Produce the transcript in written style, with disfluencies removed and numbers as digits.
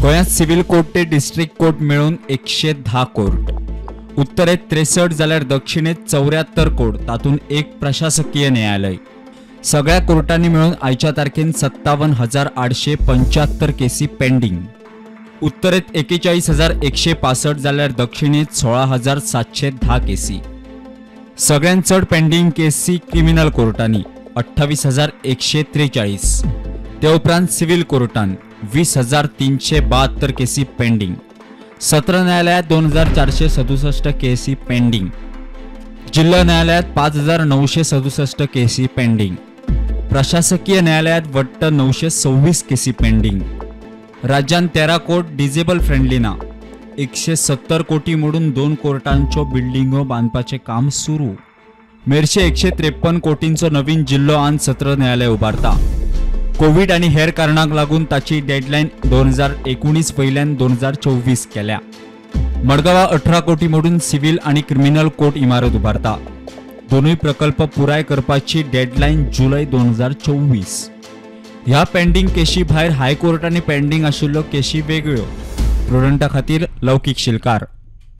गोंयांत civil court ते district court मेळून 110 कोर्ट. उत्तरेत 63 जाल्यार दक्षिणेत 74 कोर्ट, तातूंत एक प्रशासकीय न्यायालय. सगळ्या कोर्टांनी मेळून आयच्या तारखेन 57,875 केसी पेंडींग. उत्तरेत 41,165 जाल्यार दक्षिणेत 16,710 केसी. सगळ्यांत चड पेंडींग केसी क्रिमिनल कोर्टांनी 28,143. ते उपरांत सिव्हिल कोर्टान 20,372 केसी पेंडींग. सत्र न्यायालयात 2,467 केसी पेंडींग. जिल्हा न्यायालयात 5,967 केसी पेंडींग. प्रशासकीय न्यायालयात वट्ट 926 केसी पेंडींग. राज्यांत 13 कोर्ट डिजेबल फ्रेंडली ना. 170 कोटी मोडून 2 कोर्टांच्यो बिल्डिंगो बांदपाचें काम सुरू. मेरशे 153 कोटींचो नवीन जिल्लो आनी सत्र न्यायालय उबारता. कोवीड आनी हेर कारणांक लागून ताची डेडलायन 2019 वयल्यान 2024 केल्या. मडगांवा 18 कोटी मोडून सिव्हिल आनी क्रिमिनल कोर्ट इमारत उबारता. दोनूय प्रकल्प पुराय करपाची डेडलायन जुलय 2024. ह्या पेंडींग केशी भायर हायकोर्टांनी पेंडींग आशिल्ल्यो केशी वेगळ्यो. प्रुडंटा खातीर लौकीक शिलकार.